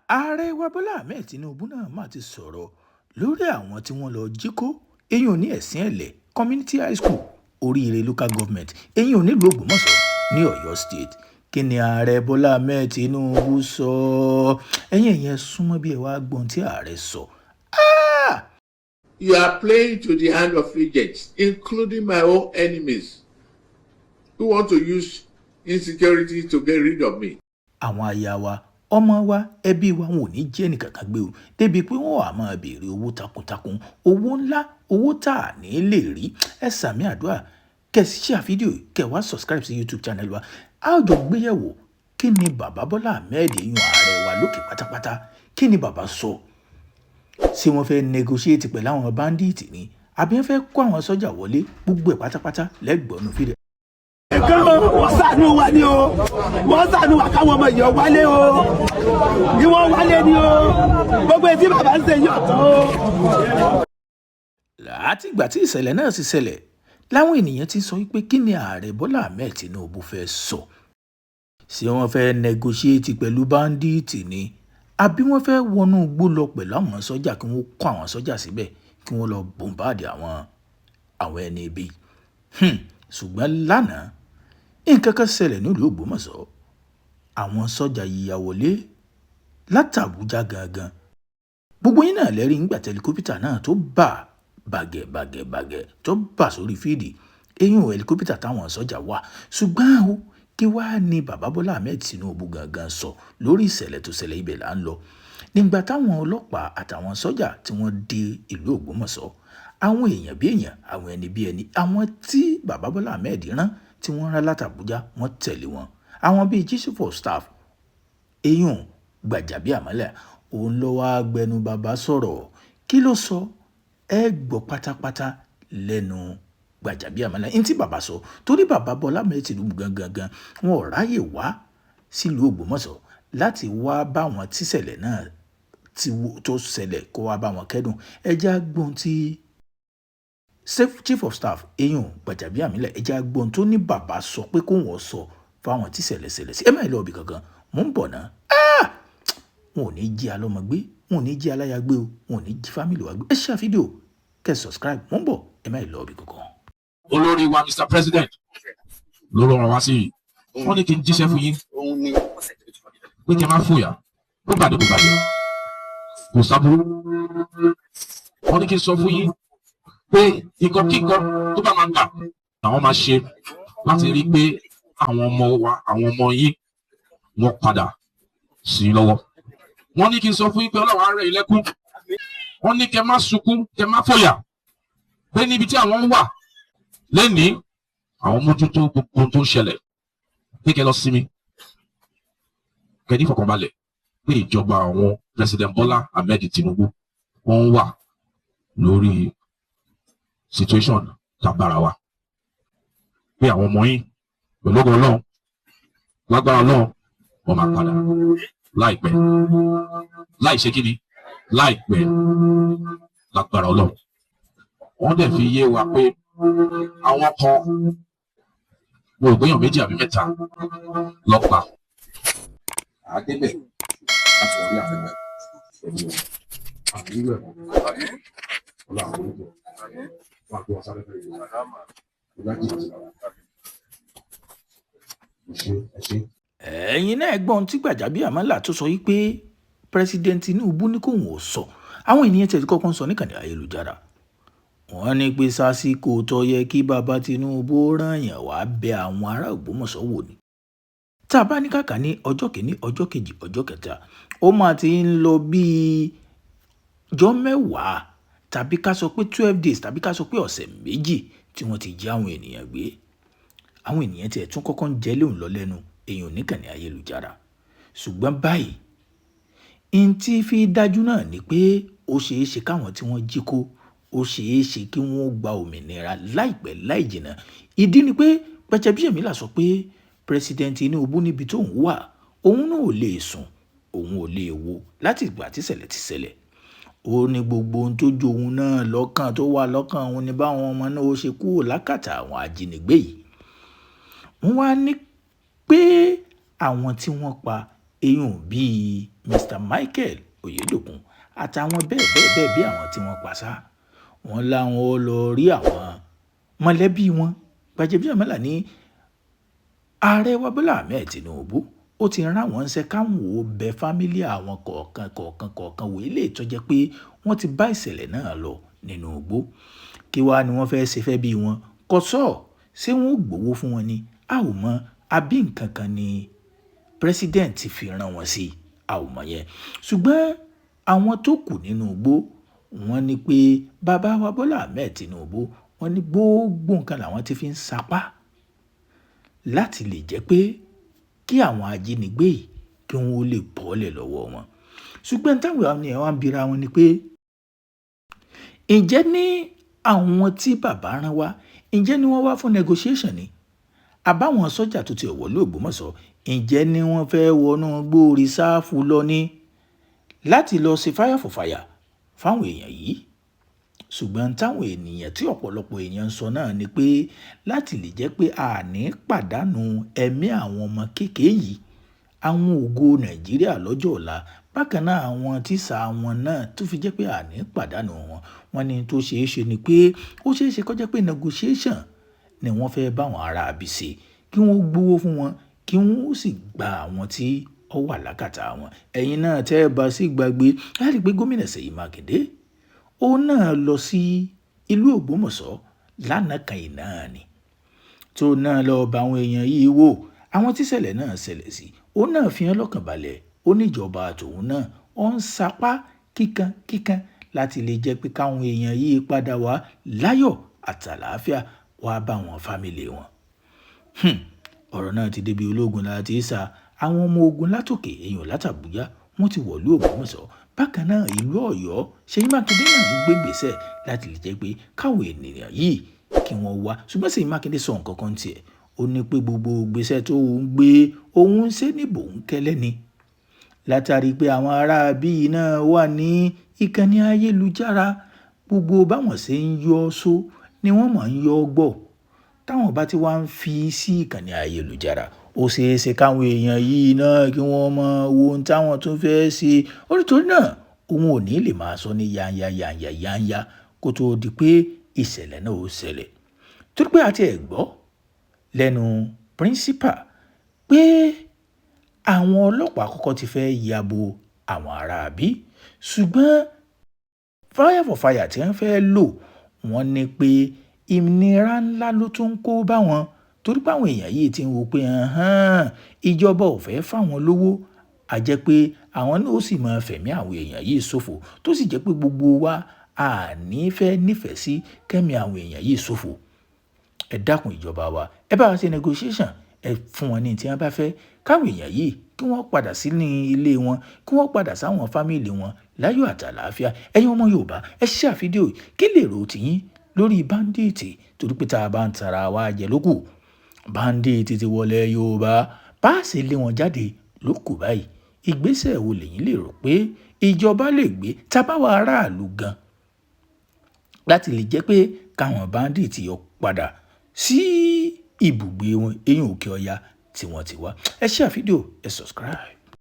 Ààrẹ wa Bọ́lá Ahmed Tinubu náà mà ti sọ̀rọ̀ lórí àwọn tí wọ́n lọ́ọ́ jí kó eyín ní Ẹ̀sìn-Ẹ̀lẹ̀ Community High School, Oríire Local Government, eyín nílùú Ògbómọ̀ṣọ́ ní Ọ̀yọ́ State. Kí ni Ààrẹ Bọ́lá Ahmed Tinubu sọ? Ẹ̀yin ẹ̀yẹn súnmọ́ bí ẹ wá gbọ́n tí ààrẹ sọ. You are playing to the hand of agents, including my own enemies, who want to use insecurity to get rid of me. Àwọn aya wa, ọmọ wa, ẹbí wa, wọn ò ní jẹ́ ẹnìkankan gbé o, débi pé wọ́n wà máa béèrè owó takuntakun, owó ńlá, owó tá a ní lè rí. Ẹ sàmì àdúrà, kẹ́ share fídíò, kẹ́ wá subscribe sí YouTube channel wa. A ó jọ gbéyẹ̀wò kí ni bàbá Bọ́lá Ahmed yun, ààrẹ wa lókè pátápátá, kí ni bàbá sọ? Ṣé wọ́n fẹ́ negotiate pẹ̀lú àwọn bandit ni, àbí wọ́n fẹ́ kó àwọn sọ́jà wọlé? Gbogbo ẹ̀ pátápátá lẹ́gbọ̀nù fídíò. Kan wọ́n ṣàánú wa ni o, wọ́n ṣàánú wa káwọn ọmọ yìí wálé o, kí wọ́n wálé ni o. Gbogbo etí bàbá ń ṣe yí ọ̀tọ̀ o. Látìgbà tí ìṣẹ̀lẹ̀ náà ti ṣẹlẹ̀ láwọn ènìyàn ti sọ pé, kí ni Ààrẹ Bọ́lá Ahmed Tinubu fẹ́ sọ? Ṣé wọ́n fẹ́ negotiate pẹ̀lú bandit ni, àbí wọ́n fẹ́ wọnú igbó lọ pẹ̀lú àwọn sọ́jà, kí wọ́n kó àwọn sọ́jà síbẹ̀, kí wọ́n lọ bombard àwọn ẹni ibi? Ṣùgbọ́n lánàá, nǹkan kan ṣẹlẹ̀ nílùú Ògbómọ̀ṣọ́. Àwọn sọ́jà yíya wọlé látàbújá gangan. Gbogbo yín náà lẹ́rìí ńgbà tẹlikópítà náà tó bà bàgẹ̀ bàgẹ̀ bàgẹ̀, tó bà sórí field, eyín helicopter táwọn sọ́jà wà. Ṣùgbọ́n o, kí wàá ní bàbá Bọ́lá Ahmed Tinubu gangan sọ lórí ìṣẹ̀lẹ̀ tó ṣẹlẹ̀? Ibẹ̀ là ń lọ. Nígbà táwọn ọlọ́pàá àtàwọn sọ́jà tí wọ́n dé ìlú Ògbómọ̀ṣọ́, àwọn èèyàn bí èèyàn, àwọn ẹni bí ẹni, àwọn tí bàbá Bọ́lá Ahmed rán, tí wọ́n rán látàbújá, wọ́n tẹ̀lé wọn. Àwọn bíi chief of staff, eyín Gbàjàbíàmílà, òun ló wáá gbẹnu bàbá sọ̀rọ̀. Kí ló sọ? Ẹ gbọ́ pátápátá lẹ́nu Gbàjàbíàmílà ní tí bàbá sọ, torí bàbá Bọ́lá Ahmed Tinubu gangan gan wọn ò ráyè wá sílùú Ògbómọ̀ṣọ́ láti wá bá wọn tíṣẹ̀lẹ̀ náà tó ṣẹlẹ̀, kó wá bá wọn kẹ́dùn. Ẹ já gbọ́n tí chief of staff, eyín Gbàjàbíàmílà, ẹ já gbọ́n tó ní bàbá sọ pé kó wọ́n sọ fáwọn tíṣẹ̀lẹ̀ ṣẹlẹ̀ sí. Ẹ má lọ ibì kankan, mò ń bọ̀ náà. Wọn ò ní jí alọ́mọ gbé, wọn ò ní jí aláya gbé o, wọn ò ní jí family wa gbé. Ẹ ṣe fídíò, kẹ́ subscribe, mò ń bọ̀, ẹ má lọ ibì kankan. Olórí wa, Mr President, ló rọrùn wá sí yìí. Wọ́n ní kí n jíṣẹ́ fún yín pé kí ẹ má fòyà. Ó bàdé, kò bàjẹ́, kò sábúrú. Wọ́n ní kí n sọ fún yín pé nǹkan kíkan tó bá máa gbà, àwọn máa ṣe láti rí i pé àwọn ọmọ wa, àwọn ọmọ yín, wọ́n padà sí i lọ́wọ́. Wọ́n ní kí n sọ fún yín pé Ọlọ́run á rẹ̀ yín lẹ́kún. Wọ́n ní kẹ́ má sunkún, kẹ́ má fòyà, pé níbi tí àwọn wà lẹ́nìí, àwọn mójútó gbogbo ohun tó ń ṣẹlẹ̀, pé kẹ́ lọ sinmi, kẹ́ ní ìfọ̀kànbalẹ̀ pé ìjọba àwọn President Bola Ahmed Tinubu, wọ́n wà lórí situation tàbára wa, pé àwọn ọmọ yín, pẹ̀lú ògo Ọlọ́run, lágbára Ọlọ́run, wọ́n máa padà láìpẹ́, láì ṣe kíni, láìpẹ́, lágbára Ọlọ́run. Wọ́n dẹ̀ fi yé wa pé àwọn kan, mo rò gbéyàn méjì àbí mẹ́ta lọ́pa àdébẹ̀ láti lọ rí àfẹ́fẹ́ pẹ̀lú àbúrò ẹ̀kọ́ ọlọ́run. Àwọn olùkọ́ wọn àgbẹ̀ wọn sáré fẹ́ yìí ìgbà jìnnà sí ara. Ẹ ṣé, ẹ ṣé. Ẹ̀yin náà gbọ́n tí Gbàjàbíàmílà tó sọ yìí pé President Tinubu ní kóun ò sọ. Àwọn ènìyàn tẹ̀sí kọ́kọ́ ń sọ níkànnì ayélujára, wọ́n ní pé sásìkò tó yẹ kí bàbá Tinubu rán yàn wá bẹ àwọn ará Ògbómọ̀ṣọ́ wò ni. Tá a bá ní kàkà ní ọjọ́ kìíní, ọjọ́ kejì, ọjọ́ kẹta, ó máa ti ń lọ bíi ọjọ́ 10 tàbí ká sọ pé 12 days, tàbí ká sọ pé ọ̀sẹ̀ 2 tí wọ́n ti jí àwọn ènìyàn gbé. Àwọn ènìyàn tiẹ̀ tún kọ́kọ́ ń jẹ́ léun lọ lẹ́nu èèyàn níkànnì ayélujára. Ṣùgbọ́n báyìí, n tí fi dájú náà ni pé ó ṣeé ṣe káwọn tí wọ́n jí kó, ó ṣeé ṣe kí wọ́n gba òmìnira láìpẹ́ láì jìnnà. Ìdí ni pé Gbajabiamila sọ pé President Tinubu, níbi tóun wà, òun náà ò lè sùn, òun ò lè wo láti ìgbà tí ìṣẹ̀lẹ̀ ti ṣẹlẹ̀. Ó ní gbogbo ohun tó jó òun náà lọ́kàn, tó wà lọ́kàn òun ní báwọn ọmọ náà ó ṣe kúrò lákàtà àwọn ajínigbé yìí. Wọ́n wá ní pé àwọn tí wọ́n pa Eyín bíi Mr Michael Oyedokun àtàwọn bẹ́ẹ̀ bẹ́ẹ̀ bẹ́ẹ̀ bí àwọn tí wọ́n pa sá, wọ́n láwọn ó lọ rí àwọn mọ̀lẹ́bí wọn. Gbajabiamila ní ààrẹ wa Bọ́lá Ahmed Tinubu ó ti rán àwọn ńṣẹ́ káwọn ò bẹ family àwọn kọ̀ọ̀kan kọ̀ọ̀kan kọ̀ọ̀kan wò, ilé ìtọ́jẹ́ pé wọ́n ti bá ìṣẹ̀lẹ̀ náà lọ nínú igbó. Kí wàá ni wọ́n fẹ́ẹ́ ṣe fẹ́ bí wọn kò sọ? Ṣé wọ́n ò gbowó fún wọn ni? A ò mọ. Àbí nǹkan kan ni president fi rán wọn sí? A ò mọ̀ yẹn. Ṣùgbọ́n àwọn tó kù nínú igbó, wọ́n ní pé bàbá wa Bọ́lá Ahmed Tinubu, wọ́n ní gbogbo nǹkan làwọn ti fi ń sapá láti lè jẹ́ pé kí àwọn ajínigbé yìí kí wọ́n ó lè bọ́lẹ̀ lọ́wọ́ wọn. Ṣùgbọ́n táwọn ènìyàn wá ń bira wọn ni pé, ǹjẹ́ ní àwọn tí bàbá rán wá, ǹjẹ́ ni wọ́n wá fún negotiation ni? Àbáwọn sọ́jà tó ti wọ̀lú Ògbómọ̀ṣọ́, ǹjẹ́ ni wọ́n fẹ́ wọnú gbóòrì sáfù lọ ní láti lọ ṣe fire for fire fáwọn èèyàn yìí? Ṣùgbọ́n táwọn ènìyàn tí ọ̀pọ̀lọpọ̀ èèyàn ń sọ náà ni pé láti lè jẹ́ pé a ní pàdánù ẹ̀mí àwọn ọmọ kéékèèké yìí, àwọn ògo Nàìjíríà lọ́jọ́ ọ̀la, bákan náà àwọn tíṣà wọn náà tó fi jẹ́ pé a ní pàdánù wọn, wọ́n ní tó ṣeé ṣe ni pé ó ṣeé ṣe kó jẹ́ pé negotiation ni wọ́n fẹ́ bá àwọn ará ibí ṣe, kí wọ́n gbowó fún wọn, kí wọ́n sì gba àwọn tí ó wà lákàtà wọn. Ẹ̀yin náà tẹ́ ẹ bá sì gbàgbé, ẹ rí i pé gómìnà Ṣèyí Mákindé, òun náà lọ sí ìlú Ògbómọ̀ṣọ́ lánàá kan yìí náà ni, tó náà lọ bá àwọn èèyàn yìí wò, àwọn tíṣẹ̀lẹ̀ náà ṣẹlẹ̀ sí. Òun náà fi hàn lọ́kàn balẹ̀, ó níjọba tòun náà ó ń sapá kíkan kíkan láti lè jẹ́ pé káwọn èèyàn yìí padà wá láyọ̀ àtàlàáfíà wá bá wọn family wọn. Ọ̀rọ̀ náà ti débi ológun láti sá. Àwọn ọmọ ogun látòkè, èèyàn látàbújá, wọ́n ti wọ̀lú Ògbómọ̀ṣọ́. Bákan náà ìlú Ọ̀yọ́, Ṣèyí Mákindé náà ń gbé ìgbésẹ̀ láti lè jẹ́ pé káwọn ènìyàn yìí kí wọ́n wá. Ṣùgbọ́n Ṣèyí Mákindé sọ nǹkan kan tiẹ̀, ó ní pé gbogbo ìgbésẹ̀ tó ń gbé, òun ń ṣe ní bòńkẹ́lẹ́ ni, látàrí pé àwọn ará bíi náà wà ní ìkànnì ayélujára. Gbogbo báwọn ṣe ń yọ só ni wọ́n máa ń yọ gbọ́. Táwọn bá ti wá ń fi sí ìkànnì ayélujára, ó ṣeé ṣe káwọn èèyàn yìí náà kí wọ́n mọ ohun táwọn tún fẹ́ ṣe. Ó nítorí náà òun ò ní lè máa sọ ní yanya yanya yanya kó tóó di pé ìṣẹ̀lẹ̀ náà ó ṣẹlẹ̀, torí pé àti ẹ̀ gbọ́ lẹ́nu principal pé àwọn ọlọ́pàá kọ́kọ́ ti fẹ́ ya bo àwọn aráabí, ṣùgbọ́n fire for fire tí wọ́n fẹ́ lò, wọ́n ní pé ìnira ńlá ló tún ń kó bá wọn, torí pé àwọn èèyàn yìí ti ń wò pé ìjọba ò fẹ́ fáwọn lówó, a jẹ́ pé àwọn náà ó sì máa fẹ̀mí àwọn èèyàn yìí ṣòfò, tó sì jẹ́ pé gbogbo wa a ní fẹ́ nífẹ̀ẹ́ sí kẹ́mi àwọn èèyàn yìí ṣòfò. Ẹ dákun, ìjọba wa, ẹ bá wa ṣe negotiation, ẹ fún wọn ní tí wọ́n bá fẹ́, káwọn èèyàn yìí kí wọ́n padà sí ní ilé wọn, kí wọ́n padà sáwọn family wọn láyọ̀ àtàlàáfíà. Ẹ̀yin ọmọ Yorùbá, ẹ share fídíò. Kí lè rò tìyín lórí bandit? Torí pé tá a bá ń tara wa jẹ lókù, bandit ti wọlé Yorùbá, bá a ṣe lé wọn jáde ló kù báyìí. Ìgbésẹ̀ wo lẹ́yìn lè rò pé ìjọba lè gbé, tábàwọ̀ aráàlú gan, láti lè jẹ́ pé káwọn bandit yọ padà sí ibùgbé wọn, eyín Òkè Ọya tí wọ́n ti wá? Ẹ share fídíò, ẹ subscribe.